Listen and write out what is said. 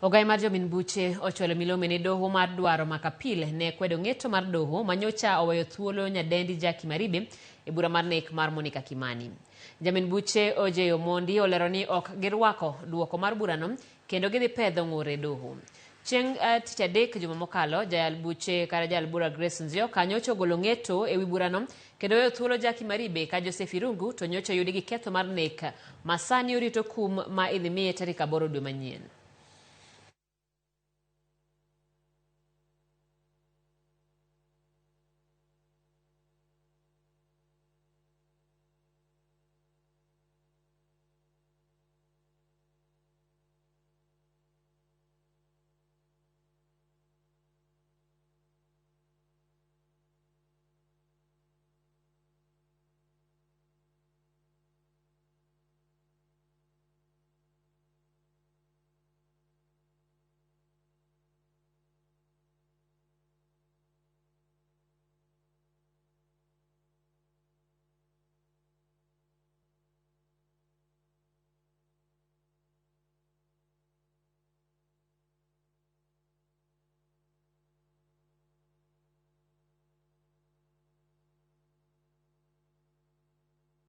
Ogai mar jomin buche ochwalo milome ne doho mar dwaro mako apil ne kwedo ng'eto mar doho ma nyocha oweyo thuolo nyadendi Jackie Maribe e bura mar nek mar Monica Kimani. Jamin buche OJ Omondi olero ni ok girwako duoko mar burano kendo gidhi pedho ng'ur e doho. Chieng' tich adek juma mokalo, jayal buche kata jayal bura Grace Nzioka nyocha ogolo ng'eto e wi burano kendo weyo thuolo Jackie Maribe ka Joseph Irungu to nyocha oyudi gi ketho mar nek ma sani orito kum ma idhi miye tarik aboro dwe manyien.